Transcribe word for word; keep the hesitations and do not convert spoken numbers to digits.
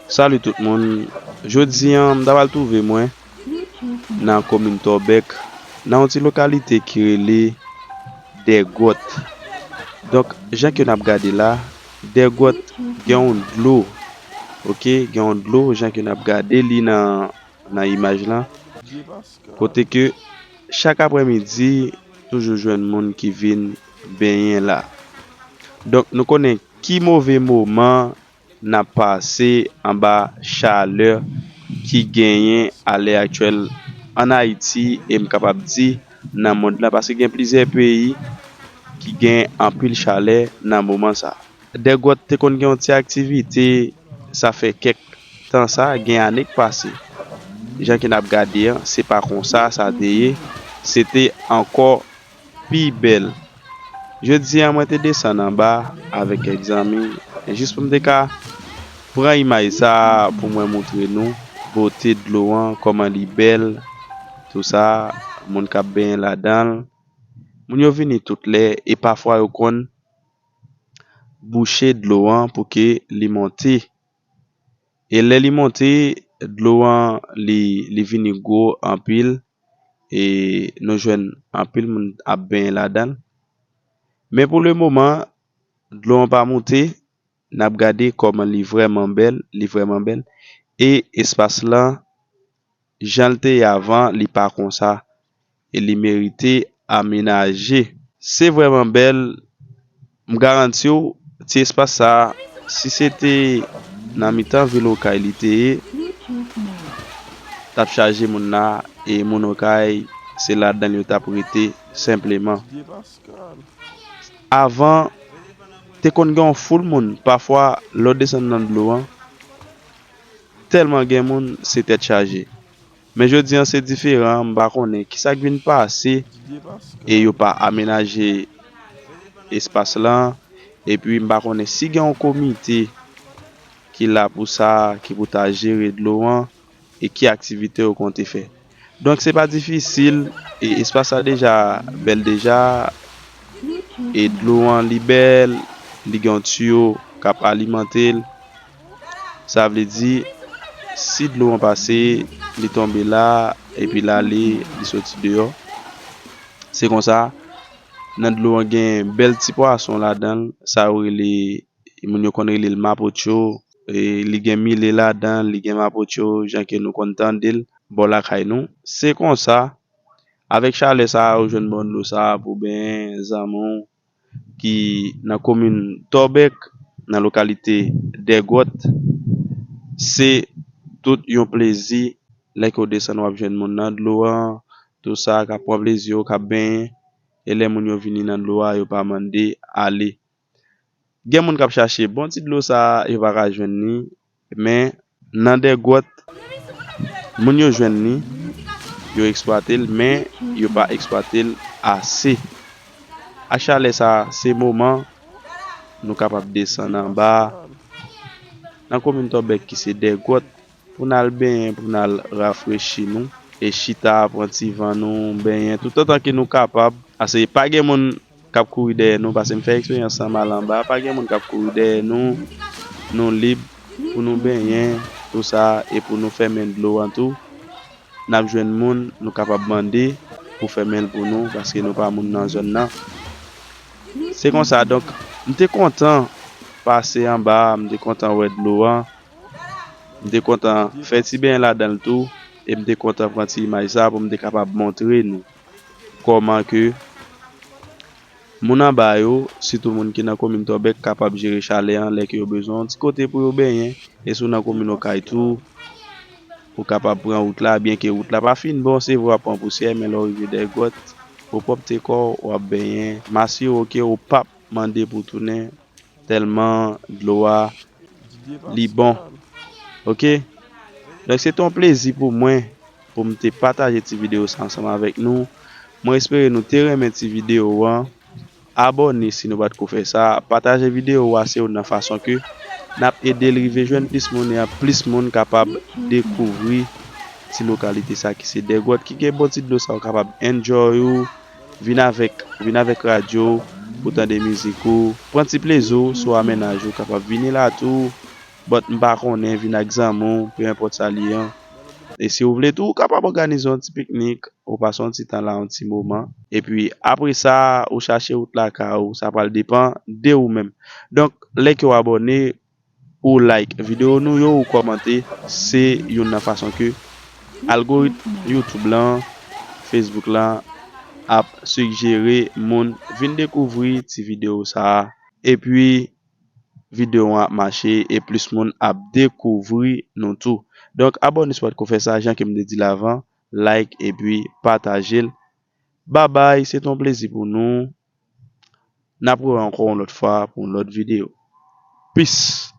Salut tout moun. Jodi a, m ta pral twouve mwen nan komin Tòbèk, nan yon ti lokalite ki rele Dègwòt. Donk, jan ke n ap gade la, Dègwòt gen yon dlo, oke, gen yon dlo, jan ke n ap gade li nan, nan imaj lan, kote ke chak aprèmidi, toujou jwenn moun ki vin benyen la. Donk, nou konnen ki move moman n ap pase anba chalè ki genyen alè aktyèl ann Ayiti, e m kapab di nan mond lan, paske gen plizyè peyi ki gen anpil chalè nan moman sa. Dègwòt te konn gen yon ti aktivite, sa fè kèk tan sa, gen ane k pase. Jan ke n ap gade an, se pa konsa sa te ye, se te ankò pi bèl. Jodi a, mwen te desann anba avèk kèk zanmi, jis pou m te ka pran imaj sa a pou mwen montre nou bote dlo an, kòman li bèl, tou sa, moun k ap benyen ladan l. Moun yo vini tout lè e pafwa yo konn bouche dlo an pou ke li monte. E lè li monte, dlo an, li, li vini gwo anpil, e nou jwenn anpil moun ap benyen ladan l. Men pou le moman, dlo an pa monte, n ap gade kòman li vrèman bèl, li vrèman bèl. E espas lan, jan l te ye avan, li pa konsa. E li merite amenaje. Se vrèman bèl, m garanti w, ti espas sa, si se te nan mitan vil Okay li te ye, t ap chaje moun la, e moun Okay, se ladan l yo t ap rete senpleman. Avan, te konn gen yon foul moun, pafwa, lè w desann nan dlo an, tèlman gen moun, se tèt chaje. Men jodi an, se diferan, m pa konnen kisa k vin pase e yo pa amenaje espas lan, epi m pa konnen si gen yon komite ki la pou sa, ki pou ta jere dlo an, e ki aktivite yo konte fè. Donk, se pa difisil, e espas la deja bèl deja, e dlo an li bèl, li gen yon tiyo k ap alimante l. Sa vle di, si dlo an pase, li tonbe la, epi l ale, li soti deyò. Se konsa, nan dlo an gen bèl ti pwason ladan l, sa yo rele, moun yo konn rele l mapotcho, e li gen mile ladan l, li gen mapotcho, jan ke nou konn tande l bò lakay nou. Se konsa, avèk chalè sa a, ou jwenn bòn dlo sa a pou benyen zanmi w ki nan komin Tòbèk, nan lokalite Dègwòt. Se tout yon plezi, lè ke w desann, w ap jwenn moun nan dlo an, tou sa, k ap pran plezi yo, k ap benyen, e lè moun yo vini nan dlo a, yo pa mande ale. Gen moun k ap chache bon ti dlo sa a, yo pa ka jwenn li, men nan Dègwòt, moun yo jwenn li, yo eksplwate l, men yo pa eksplwate l ase. Ak chalè sa a, se moman nou kapab desann anba, nan komin Tòbèk ki se Dègwòt, pou n al benyen, pou n al rafrechi nou, e chita, pran ti van nou, benyen, toutotan ke nou kapab. Paske pa gen moun k ap kouri dèyè nou, paske m fè eksperyans sa, m al anba, pa gen moun k ap kouri dèyè nou, nou lib pou nou benyen, tou sa, e pou nou fèmen dlo an tou. N ap jwenn moun nou kapab mande pou fèmen l pou nou, paske nou pa moun nan zòn nan. Se konsa, donk, m te kontan pase anba a, m te kontan wè dlo an, m te kontan fè ti benyen ladan l tou, e m te kontan pran ti imaj sa pou m te kapab montre nou kòman ke moun anba yo, sitou moun ki nan komin Tòbèk, kapab jere chalè an lè ke yo bezwen yon ti kote pou yo benyen. E si w nan komin Okay tou, ou kapab pran wout la, byenke wout la pa fin bon, se vre w ap pran pousyè, men lè w rive Dègwòt, ou pwòpte kò w, w ap benyen. M asire w ke ou p ap mande pou tounen, tèlman dlo a, li bon. Oke? Donk, se te yon plezi pou mwen, pou m te pataje ti videyo sa ansanm avèk nou. Mwen espere nou te renmen ti videyo an. Abòne si nou pa t ko fè sa. Pataje videyo a, se youn nan fason ke n ap ede l rive jwenn plis moun, e plis moun kapab dekouvri ti lokalite sa ki se Dègwòt, ki gen bon ti dlo sa, ou kapab enjoy ou, vin avèk, vin avèk radyo w pou tande mizik ou, pran ti plezi w sou amennaj ou, kapab vini la tou, But m pa konnen, vin ak zanmi w, pe enpòt sa li ye an. E si w vle tou, ou kapab òganize yon ti piknik, ou pase yon ti tan la, yon ti moman. Epi apre sa, ou chache wout lakay ou, sa pral depann de ou menm. Donk, lè ke w abòne, ou like videyo nou yo, ou kòmante, se youn nan fason ke algoritm YouTube lan, Facebook lan ap sigjere moun vin dekouvri ti videyo sa a. Epi videyo an ap mache e plis moun ap dekouvri nou tou. Donk, abòne si w pa t ko fè sa, jan ke m te di l avan, like epi pataje l. Babay, se t on plezi pou nou. N ap rewè ankò yon lòt fwa pou yon lòt videyo. Peace!